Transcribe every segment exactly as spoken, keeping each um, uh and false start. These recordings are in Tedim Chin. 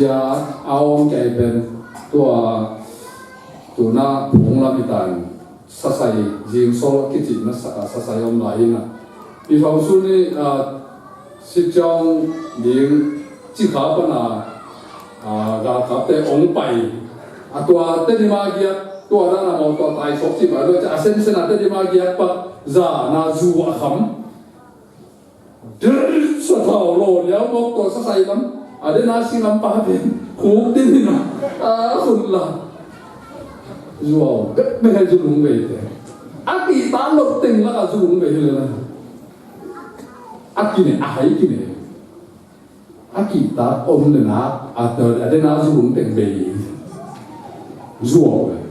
Sia a om kei pen tua tuna phung lam i tan sasai zing sol a kicih na saka sasai om lai ina. I thong sun i, ah, Sichuan ding cikha pana, ah, galkapte ong pai. A tua Tedim a giak tua dana mawtaw tai sok cih bai lo ca a sensen a Tedim a giak pa za na zu a kham. Dir sa thau lo liau mawk tawh sasai lam a den a si lam pa pen khuk din in a khun la. Zuau bek bek hai zu lung vei te a ki ta lo teng lak a zu lung vei hi le la. A ki ne a hai ki ne a ki ta om le na a tawh a den a zu lung teng vei. Zuau vei.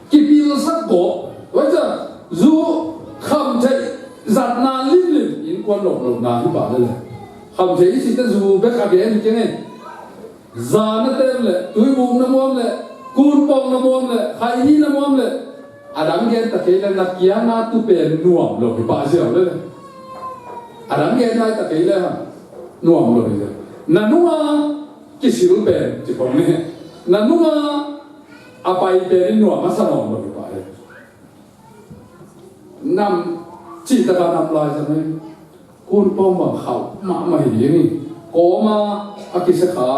Kipilsak kawh. Tua ciang zu kham theih zatna limlim innkuan lawplawhna hi pah lele. Kham theih i cihte zu bek a gen keng e. Za na tem le, tuibuk na muam le, kunpawng na muam le, khaini na muam le, a dang gen ta kei le na kianga tu pen nuam lo hi pah ziau lele. A dang gen nai ta kei le ha nuam lo hi le. Na nunga kisil pen ci pong ni. Na nunga a pai pen in nuam a sa nuam lo hi pah e. Nam cih taka nam lai sa mai. Kun pawng bang khauh mahmah hi ding hi. Kawma a kisia kha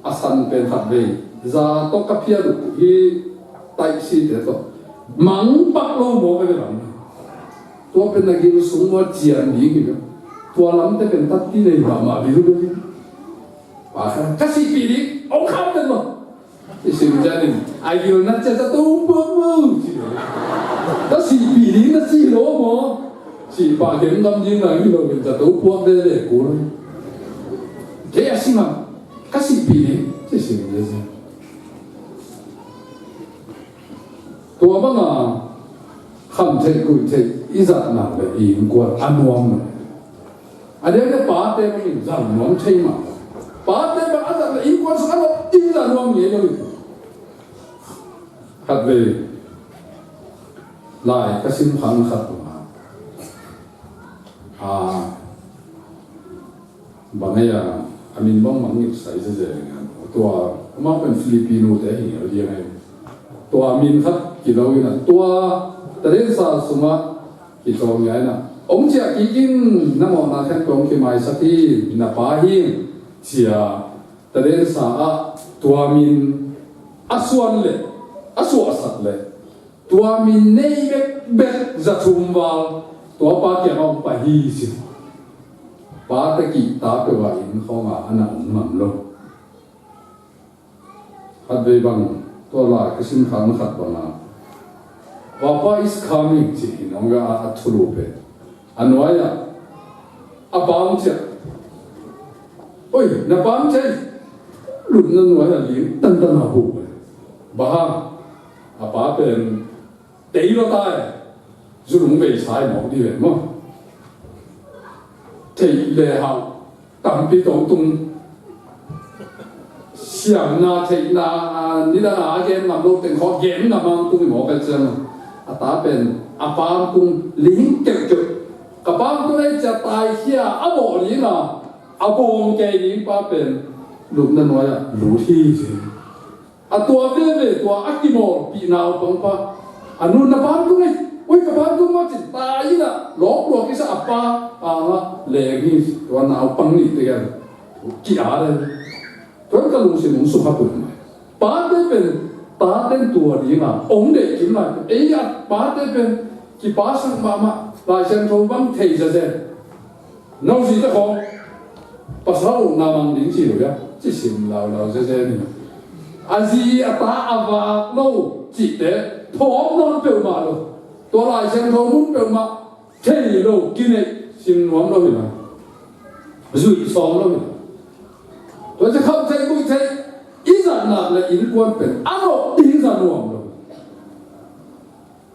a san pen khat vei. Za tawh ka phiat uh hi taih site tawh. Mang pak lo maw ka ve lam. Tua pen na gil sung maw cian ding hi. Tua lamte pen tatti nei mahmah bil bil. Pa kha ka sihpih ding. Ong kham pen maw. I sim cianin a gilna cia zato puak mu ci lo. Ka sihpih ding na ci lo maw? Sihpah kemdam ding na hi lo in zato puak veve kul. Kei a sima ka sihpih ding ci sim cianin. Tua banga kham theih kuih theih i zatna le i innkuan a nuam lo. A diakdiak pate bangin zang nuam thei mah. Pate bang a zat le innkuan sung a nuam in zang nuam ngei lo hi. Khat vei lai ka sim khang khat bang a, a, bang ei a, a min bang mang ngit sai zezen a. Tua amau pen Filipino te hi a diang ei. Tua min khat kilo in a tua tadensa sungah kicawng ngai na. Ong ciah kikin na mawhna khen kong kimaisak hi, na pa hi, cia tadensa ah tua min a suan le a suahsak le tua min nei bekbek za thum val tua pa kiang a ong pai hi ci. Pa te kihta peuh a inn khawngah a na ong ngam lo. Khat vei bang tua lai ka sim khang khat bang a, Papa is coming ci in ong a, a thulu pen a nuai ah a pa ong ciah. Oi, na pa ong ciah. Lutna nuai ah ling tantan a hu. Baha a pa pen tei lo tai. Zulung vei sai mawk di ve maw? Theih le hauh tampi tawh tung. Siamna theihna, a, nidang a gen ngam lo teng khaw gen ngam ang tung i mawk a ciang a ta pen a pa ang tung ling keuhkeuh. Ka pa ang tung ei cia taikhia a bawh ling a a bawng kei ling pa pen lupna nuai ah lut hi ci. A tua veve tua a kimawlpih naupang pa a nu na pa ang tung ei. Ui, ka pa ang tung ma cin tai in a lawk lua kisa a pa ang a leng hi. Tua naupang nih te gen ki a den. Tuan ka lungsim hong sukha pun mai. Pate pen taten tua dinga hong deih kim lai. Ei a pate pen kipasang mahmah. Lai Siangtho bang thei zazen. No zi te khawng pasal uh na mang ding ci lo ya. Ci sim laulau zazen ni. A zi a ta a vak lo cihte thawm nawn peuhmah lo. Tua Lai Siangtho mun peuhmah thei lo, kineih sim nuam lo hi lo. Zuih sawm lo hi lo. Tua ci kham thei, buih thei, i zat nak le innkuan pen a nop ding za nuam lo.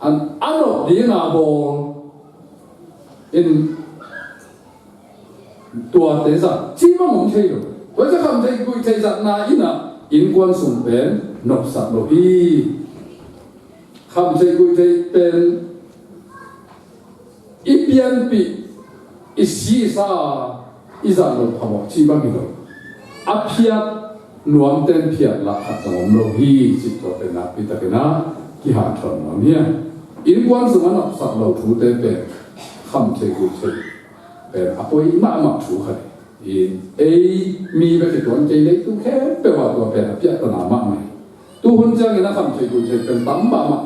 An a nop ding a bawl in tuate zat ci bang om thei lo. Tua ci kham thei, buih thei zatna in a innkuan sung pen nopsak lo hi. Kham thei, buih thei pen i pianpih, i sisa, i zat lo phamawh ci bang hi lo. A phiat nuamten phiat lah khat zong om lo hi, cih tua pen nakpi takin a kihanthawn nuam hi. Innkuan sungah nopsak lo thute pen kham thei guih thei pen a poi mahmah thu khat hi. Ei mi bek hi tuan kei, leitung khempeuh ah tua pen a piahtana mahmah hi. Tu hun ciangin a kham thei guih thei pen tam mahmah.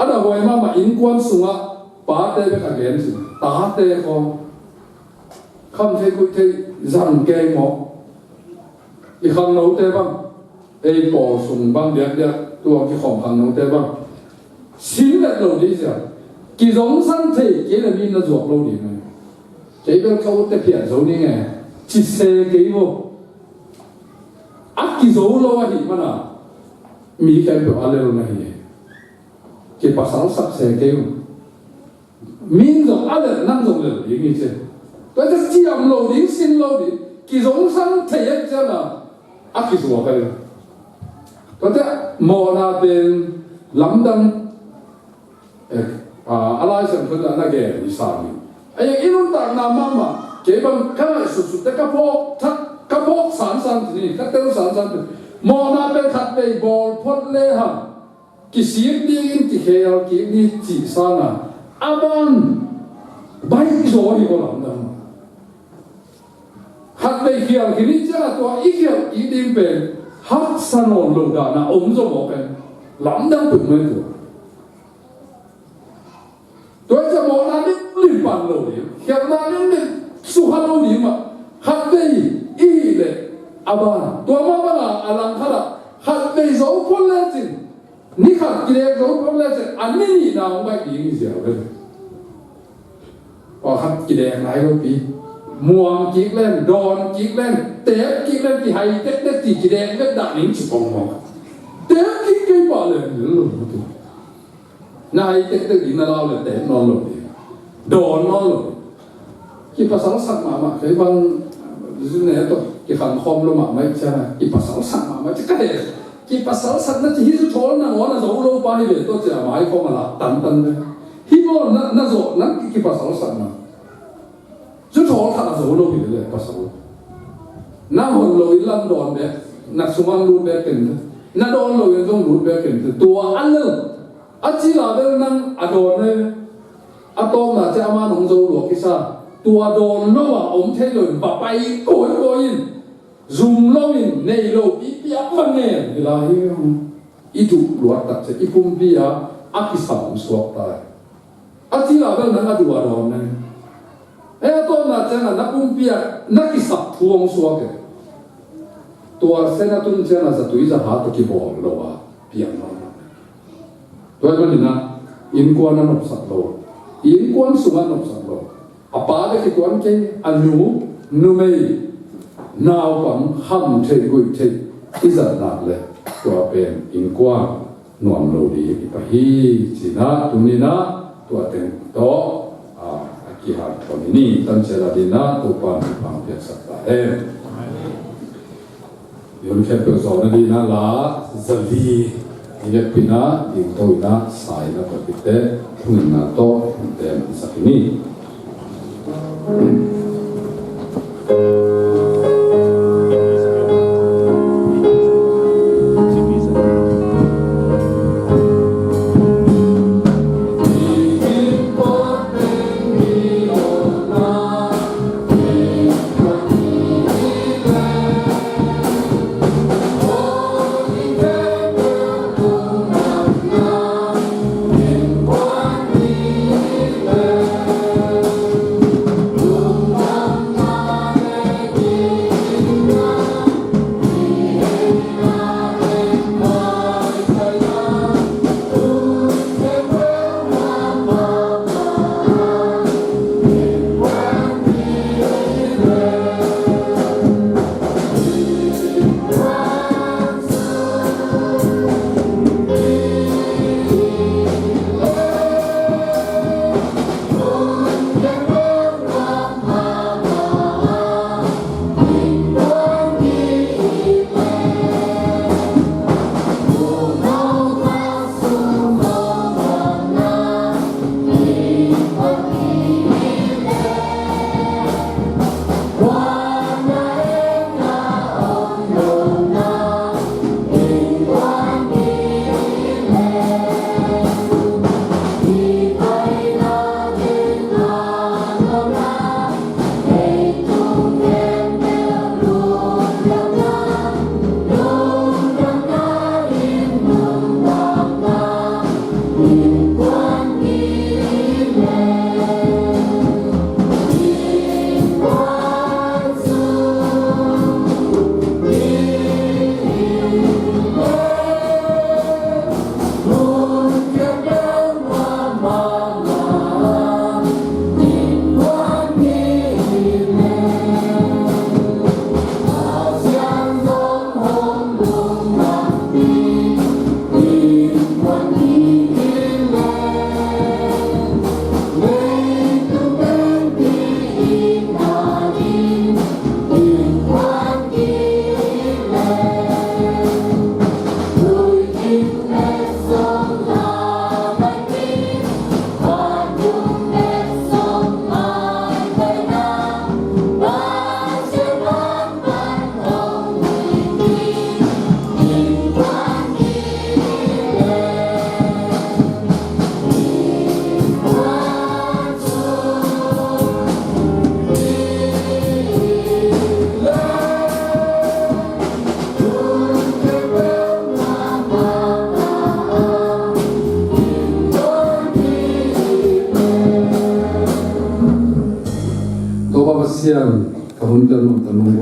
A na huai mahmah innkuan sungah pate bek a gen cin, tate khawng kham thei guih thei zang kei maw? I khangnote bang, ei pawl sung bang diakdiak tua kikhawm khangnote bang, sin let lo ding sia. Kizongsang thei kei le mi na zuak lo ding. Kei bel ka utte phiat zo ning e, ci se kei maw? A kizo lo ahih mana mi khempeuh a lel na hi. Kipasalsak se kei uh. Min zong a lel, nang zong lel ding hi ci. Tua ciang ciam lo ding, sin lo ding, kizongsang thei et ciangin a kizuak hi. Tua ciang mawhna pen lamdang, eh, a, a Lai Siangtho ah na gen hi sam hi. A, i nuntakna mahmah, kei bang ka ngaihsutsut te ka phawk thak, ka phawk sansan ci ni, ka tel sansan ci ni. Mawhna pen khat vei bawl phot le hang kisik dingin kikhel kik ni cih sangin a ban baih zaw hi ko lamdang. Khat vei khial khin ni ciangin tua i khial kik ding pen haksa nawn lo dan a om zaw maw pen lamdang peuhmah hi tua. Tua ciang mawhna limlim pan lo ding, khialhna limlim sukha lo ding mah. Khat vei i hih leh a ban. Tua mah bangin a langkhat ah khat vei zo phot lecin, ni khat kidek zo phot lecin, a ni nihna hong baih ding hi ziau ve. Pawlkhat kidek nai lo pi. Muang kik leng, dawn kik leng, teep kik leng, kihai tektek ci kidek vek dah ning ci pong maw. Teep kik kei pah leng, lo lo tu. Na hai tektek ding na lau le teep nawn lo ding. Dawn nawn lo ding. Kipasalsak mahmah, kei bang zu ne tawh kikhang khawm lo mahmah ih ciangin kipasalsak mahmah ih ciangin ka he. Kipasalsakna ci hi, zu thawl nangawn a zo lo pa hi ve tawh ci a mai khawm a lak tantan ve. Hi maw na, na zawh nang ki, kipasalsakna. Zu thawl khat a zo lo hi ve le pasal. Na hon lo in lam dawn bek, na sungah lut bek ken te. Na dawn lo in zong lut bek ken te. Tua a lel. A cila bel nang a dawn e. A tawpna ciang ama nong zo lua kisa. Tua dawn lo a om thei lo in va pai kawikawi in. Zum lo in nei lo pipi a va ngen hi lai hi. I duh luat tak ciang i pumpi a a kisam suak ta hi. A cila bel nang a duh a dawn e. E, a tawpna ciangin na pumpi ah na kisap thu hong suak e. Tua sen a tun ciangin zatui zaha tawh kibawl lo a piang lo. Tua ahih manin ah innkuan a nopsak lo, innkuan sungah nopsak lo. A pa bek hi tuan kei, a nu, numei, naupang kham theih guih theih i zat nak leh tua pen innkuan nuam lo ding i pia hi. Ci-in ah tuni-in ah tua teng tawh, a, a kihanthawn ni. Tanciat a dingin ah Topa'n thupha piaksak ta hen. Hun khempeuh zawhna dingin ah la zali i vekpi-in ah dingto-in ah sa-in ah pawlkhitte thungetna tawh hun te mansak ni. Pasian, ka hun tel mawh ta mawh